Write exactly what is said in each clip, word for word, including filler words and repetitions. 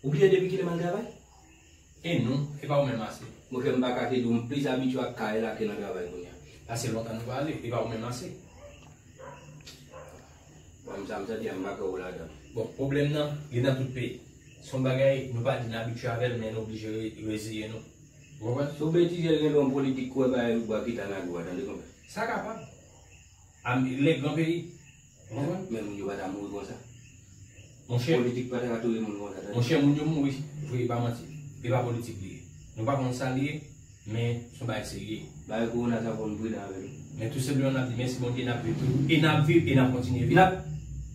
Ou bliye depi kilè m al travay? E non, e pa ou menm ase. Monchè, m pa kache di w, m plis abitye ak kay la ke nan travay kounye a. Sa se lontan nou pale, e pa ou menm ase. Bon, m sa m santi a, m pa kwè w ladan. Bon, pwoblèm nan, li nan tout peyi. Se yon bagay, nou pa di n abitye avè l, men nou oblije re- reziye nou. Ou konprann? Si w betize, gen yon politik kwè bay bwa kita nan gou a, tande konpè. Sa kapab. Am- lè gran peyi. Ou konprann? Men moun yo pa ta mouri konsa. Monchè, politik pa ta ka touye moun konsa, tande. Monchè, moun yo mouri vre, e pa manti. E pa politik li ye. Nou pa konn sa li ye, men se yon bagay serye. Bagay kowona sa fò n pridan avè l. Men tou senpleman n ap di mèsi Bondye, n ap viv toujou. E n ap viv, e n ap kontinye viv. N ap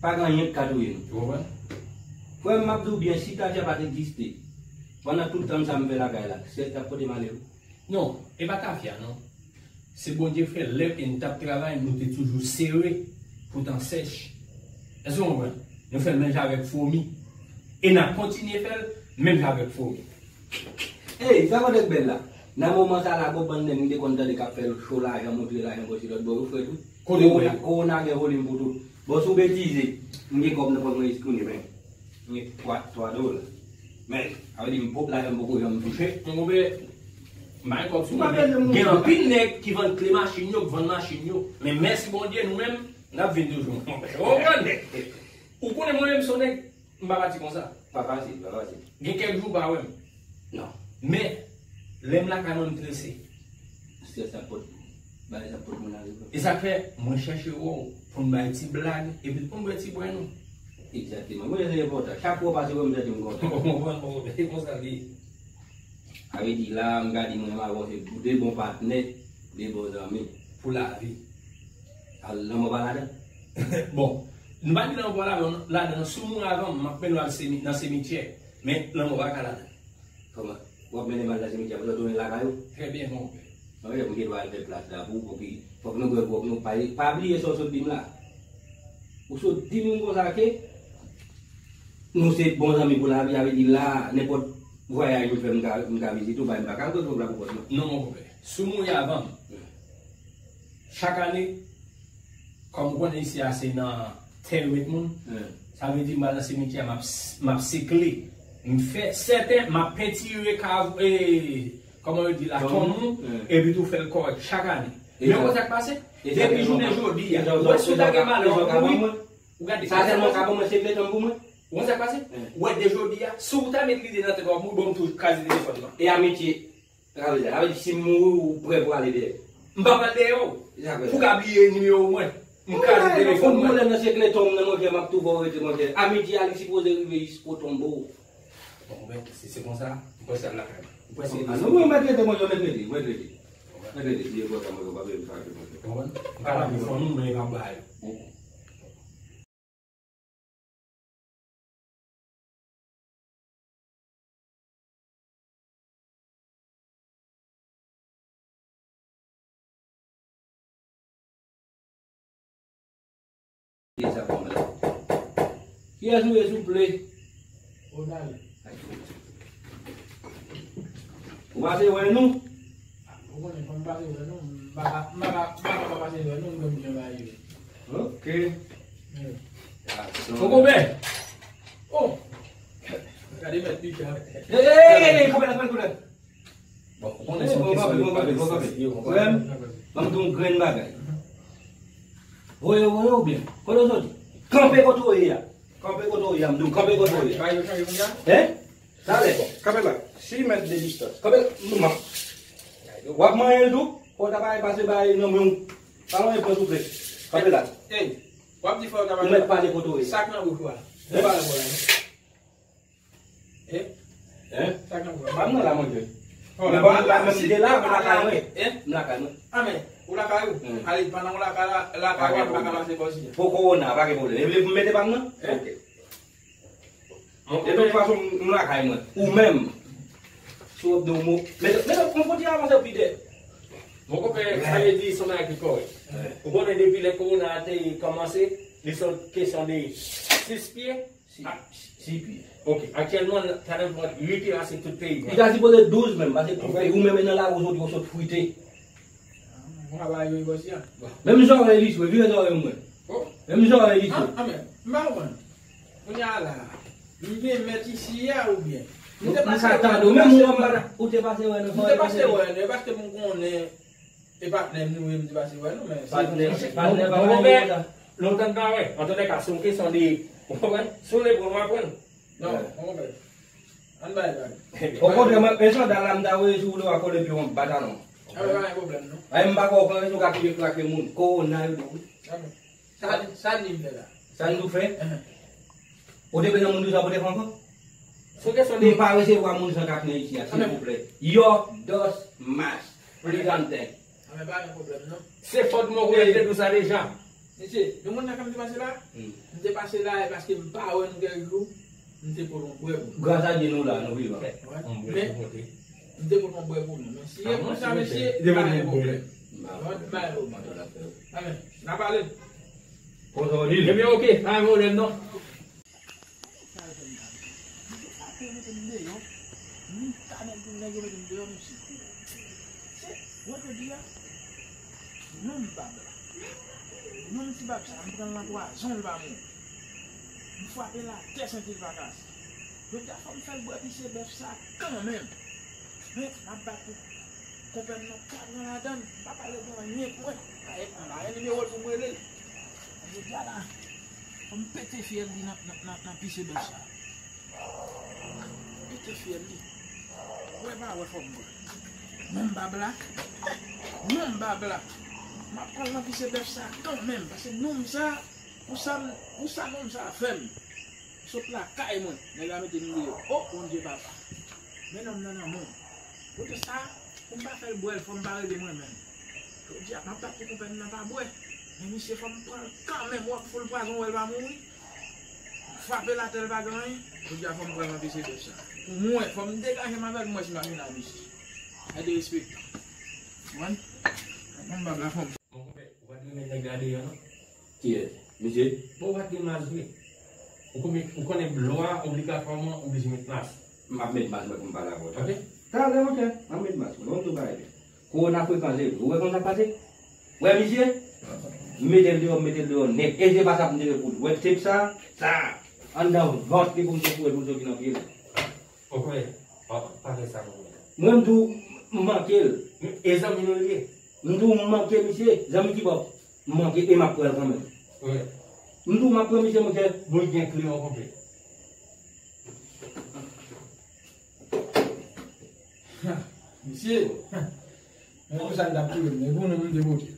pa gen anyen k ka touye nou. Ou konprann? Frè m, m ap di w byen, si tafya pa t egziste, pandan tout tan sa m fè lakay la, sèt t ap pote m ale wi. Non, e pa tafya non. Se Bondye fè lè ke n t ap travay, nou te toujou sere, poutan sèch. Èske w konprann? Nou fè l menm jan avèk fomi. E n ap kontinye fè l menm jan avèk fomi. Ey, sa kote k bèl la? Nan moman sa la, gon bann nèg m te konn tande k ap fè l cho lajan, montre lajan bò si lòt bò, yo frèt wi. Kote w wè? Kowona, kowona gen volim pou tout. Bon, si w betize, m gen kòb nan pòch mwen, eskize men. Gen twa, twa dola. Men, sa vle di m pwòp lajan m poko janm touche. Mon konpè, m pa gen kòb sou mwen, men gen anpil nèg ki vann kle machin yo, k vann machin yo. Men mèsi Bondye, nou menm, n ap vin toujou. Mon konpè, ou konprann? Ou konnen mwen menm se yon nèg, m pa pati konsa. Pa fasil, pa fasil. Gen kèk jou w pa wè m. Non. Men, lè m lakay mwen, m trese. Strès ap pot, bagay sa ap pot moun ale vre. E sa k fè mwen chèche wè w pou n bay ti blag, epi pou n bwè ti bwè nou. Egzakteman. Mwen se enpòtan. Chak fwa w pase wè m, m santi m kontan. Ou konprann, bon, e konsa l ye. Sa vle di la, m ka di mwen menm avè w se de bon patnè, de bon zanmi. Pou lavi. Al lanmò pa ladan. Bon, nou pa di lanmò pa ladan, ladan, si w mouri avan m, m ap mennen w al semi- nan simityè. Men lanmò pa ka ladan. Kòman? W ap mennen m al nan simityè pou yo tounen lakay ou? Trè byen, mon pè. Mwen menm, m gen dwa al fè plas la pou ou, pou ki, fòk nou bwè gwòg nou, pa, pa bliye sa w sot di m la. Ou sot di m konsa ke nou se bon zanmi pou lavi, sa vle di la, nenpòt vwayaj nou fè, m ka, m ka vizite w, bay m pa ka bwè gwòg la pou kont mwen. Non, mon konpè. Si w mouri avan m, chak ane, kòm ou konnen isi a se nan tè yo met moun, sa vle di m al nan simityè, m ap, m ap sekle. M fè sèten, m ap pentire kav, e, kòman yo di la, tonm ou, epi tou fè l kòrèk chak ane. Men ou konn sa k pase? Depi jounen jodi a, ou wè si w ta gen malè, ou mouri, ou gade. Sa tèlman ka ban mwen sekle tonm pou mwen. Ou konn sa k pase? Ou wè de jodi a, si w ta met lide nan tèt ou w ap mouri, bon, m toujou kraze telefòn nan. E amitye. Sa vle di, sa vle di si m mouri, ou prè pou ale dèyè. M pa pral dèyè w. Pou ka bliye nimewo mwen. M kraze telefòn mwen. Pwoblèm nan se kleton m nan, monchè, m ap tou fè w rete, monchè. Amitye a, li sipoze rive jis kote w bo. Bon, ben, si se konsa, m prese al lakay mwen. M prese. Ah, non, mwen, mèt rete, monchè, mèt rete, mèt rete. Mèt rete, si e konsa, monchè, w pa bezwen fache, monchè. Konprann? M ka lave fanmi m, men e pa bay. Kiyès ou ye, souple? Ronald. Ou pase wè nou? Ou konnen, fò m pase wè nou. M pa ka, m pa ka, m pa ka pa pase wè nou, m konn jan bagay yo ye. Ok. Wi. Mon konpè! Oh! Gade mèt piga. Hey, hey, hey, kanpe la, kanpe la, kanpe la. Bon, ou konnen se yon kesyon de konesans, ou konprann? Frè m, ban m di w yon grenn bagay. Voye, voye oubyen? Kote w soti? Kanpe kote w ye a. Kanpe kote w ye a, m di w kanpe kote w ye a. Bagay yo chanje moun nan? Hein? Talè. Kanpe la. Six mèt de distans. Kanpe la. M ap. W ap manyen l tou? Fò w ta bay pase bay nan men w. Pa manyen pran souple. Kanpe la. Ey, w ap di fò w ta bay. Ou mèt pale kote w ye. Sak nan bouch ou a. Hein? Ou pale pou la, non? Eh? Hein? Sa k ap fè? Pa m nan la, monchè. Oh, men la, bon, pa la, menm si de la, m lakay mwen. Eh? M lakay mwen. Ah, men, ou lakay ou? Hmm. Ale, pandan ou lakay la, lakay ou, pa ka pase bò si a. Pou kowona, pa gen pwoblèm. E vle pou m mete pa m nan? Eh? Ok. De tout fason, m lakay mwen. Ou menm. Si w ap di yon mo. Men, men, yon kote avanse pi dè. Mon konpè, sa vle di, se yon bagay ki kòrèk. Ou konnen depi lè kowona a te kòmanse, li se yon kesyon de sis pye. Si, si pye. Ok, aktyèlman, sa nan pran uit pye pase tout peyi. Li ta sipoze douz menm, pase tout peyi. Ou menm nan lari, ou sot, ou sot frite. Mwen pa yo bò si a. Menm zòrèy li sou, vire zòrèy mwen. Menm zòrèy li sou. Ah, men, m pa konprann. Kounye a la, M gen mèt isi a oubyen? M te pase wè nou, ou te pase wè nou, ou te pase wè nou, paske m konnen e patnè m nou ye, m te pase wè nou, men se patnè, patnè pa konn sa. Lontan n pa wè. Antouka, se yon kesyon de, ou konprann? Si w le bon, w aprann. Non, mon pè. Ann bay bay. Okontrè, mwen, e sandal la m ta voye sou ou, w a kole pye w anba talon. A, pa gen pwoblèm, non. Ay, m pa kwè w konn rezon ka touye krake moun. Kowona yo di w. Sa, sa n di m fè la? Sa n di w fè? Ou te bezwen moun di w sa pou te fè ankò? Se kesyon de. M pa resevwa moun san kak nan isi a, silvouplè. Your dos mas. Please and thank. Anben, pa gen pwoblèm, non. Se fòt mwen ou mèt te di w sa deja. Mesye, nou konn nan ka m te pase la? M te pase la, e paske m pa wè nou kèk jou, m te pote yon bwè pou nou. Gras a Dye, nou la, nou vivan. Wè. Men, m te pote yon bwè pou nou. Men si e pou sa, mesye, pa gen pwoblèm. Mwen, m pa gen pwoblèm. Anben, n a pale. Konsa w di. Ebyen, oke, pa gen pwoblèm, non. Sa yo fè m gade. Misye frape mete m deyò. Menm kanèl pou nèg yo mete m deyò, misye. Se, wè jodi a, nonm bab la. Nonm ti bab sa, m pran l nan pwazon, l pa mouri. M frape l atè, senti l pa kase. Jodi a, fò m fè l bwè pise bèf sa kanmenm. Men, m ap bat pou konpè m nan, pa pran ladann, m pa pale de anyen pou mwen. Pa gen, m pa gen nimewo l pou m rele l. Jodi a la, fò m pete fyèl li nan, nan, nan, nan pise bèf sa. Pete fyèl li. Wè pa wè fò m bwè. Nonm bab la. Nonm bab la. M ap pran l nan pise bèf sa kanmenm, paske nonm sa, pou sa, pou sa nonm sa fè m. Sot lakay mwen, nèg la mete m deyò. O, Bondye papa. Men nonm nan nan men w. Kote sa, pou m pa fè l bwè l, fò m pa rele mwen menm. Jodi a, m ap bat pou konpè m nan pa bwè. Men misye, fò m pran l kanmenm, w ap fout l pwazon, wè l pa mouri. Frape l atè, l pa gen anyen. Jodi a, fò m pran l nan pise bèf sa. Pou mwen, fò m degaje m avè l, m wè si m ap vin ak misye. Sa derespektan. Ou konprann? Nonm bab la, fò m Mon konpè, ou pa t renmen nèg la deyò, non? Kiyès? Misye? Bon, ou pa t gen mas vre. Ou konnen, ou konnen lwa, obligatwaman, ou bezwen met mas. M ap met mas mwen pou m pale avè w. Ok? Talè, monchè, m ap met mas mwen. Bon, tou bagay. Kowona frekan, se vre. Ou wè kòman sa pase? Ou wè misye? M mete l deyò, m mete l deyò nèt. E se pa sa pou m te fè pou l. Ou wè tep sa? Sa! Anndan vant li pou m te foure pou l soti nan pye l. Mon konpè, pa, pa fè sa, mon konpè. Mwen, m di w, m manke l. E zanmi nou l ye? M di w m manke misye, zanmi ki bò? M manke e m ap pran l kanmenm. Wi. M di w m ap pran misye, monchè. Bon, li gen kle an konpè. Ha, misye, ha. Men pou sa l t ap touye m, men pou nou m te pote.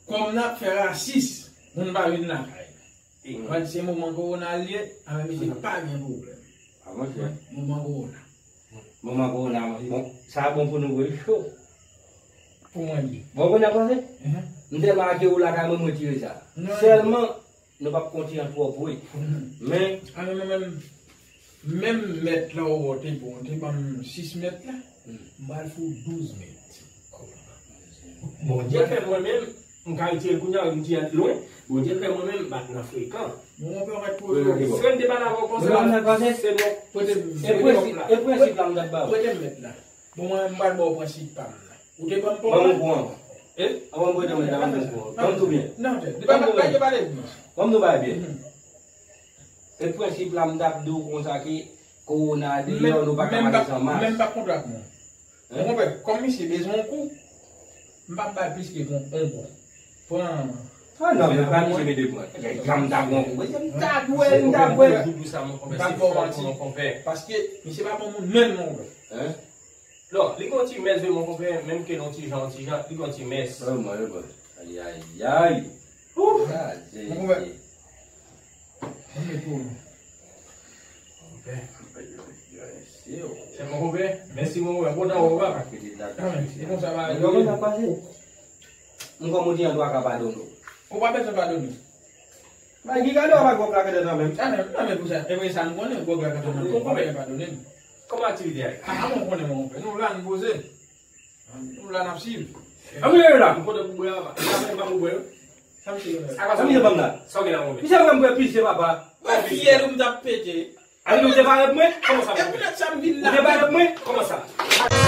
Kòm n ap fè rasis, moun pa vin lakay. Mwen se moman kowona l ye, anben misye pa gen pwoblèm. A, monchè. Moman kowona. Moman kowona, bon, sa bon pou nou vre cho. Pou mwen li. Bon, kounye a panse? Mhm. M tèlman ake ou lakay mwen, mwen tire sa. Non. Sèlman, nou p ap kontinye twò vre. Mhm. Men. A, men, men, men, menm mèt la ou wè te bon, te ban m sis mèt la. Mhm. M pral fè w douz mèt. Bondye fè mwen menm, m ka retire l kounye a, m di a lwen. Bondye fè mwen menm, m bat nan frekan. Bon, mon pè, ou mèt poze w. Frè m te pale avè w konsa, se non. Pote m. E prensip, e prensip la m t ap ba w. Pote m mèt la. Bon, mwen, m pral ba w prensip pa m nan. Ou te ban m pòm la? Ban m pran. E? Avan m prete mèt la, ban m pran. Ban m tou byen. Non, non, li pa, pa, pa pale vre. Ban m tou bay byen. Mhm. E prensip la m t ap di w konsa ke kowona deyò, nou pa ka mache san mas. Men m pa kontre ak mwen. Mon konpè, kòm misye bezwen yon kou, m p ap ba l plis ke yon, yon kou. Pran. A non, men pa misye mete pran. Jan m ta pran kou. Misye m ta dwe, m ta dwe. Doudou sa, mon konpè, se fò, mon konpè. Paske misye pa bon moun menm, mon konpè. Hein? Non, li gon ti mès vre, mon konpè, menm ke non ti jan, ti jan, li gon ti mès. Vrèman, vrèman. Ayayay. Ouf! Mon konpè. Mwen met pou ou. Mon konpè. Se mon konpè. Mèsi, mon konpè. Kontan wè w, papa. Amèn. E konsa, ba, yo konn sa pase. M kòm ou di an dwa ka padone w. Ou pa bezwen padone. Ba, ki gade w pa gwo plakèt nan men m. Amèn. Non, men pou sa, e vre sa, m konnen gwo plakèt nan men m. Ou pa bezwen padone m. Kòman aktivite a ye? A, mwen konnen, mon konpè. Nou la, nou poze. Nou la n ap swiv. Ann ale la. M kontan pou bwè a, papa. Sa fè m pa pou bwè, wi. Sa misye gen la? Sa misye ban m la? Sa w gen la, mon pè? Misye ban m bwè pise, papa. Mwen fyè, m t ap pete. A, ou te pale pou mwen? Kòman sa? E poutèt sa m vin la. Ou te pale pou mwen? Kòman sa?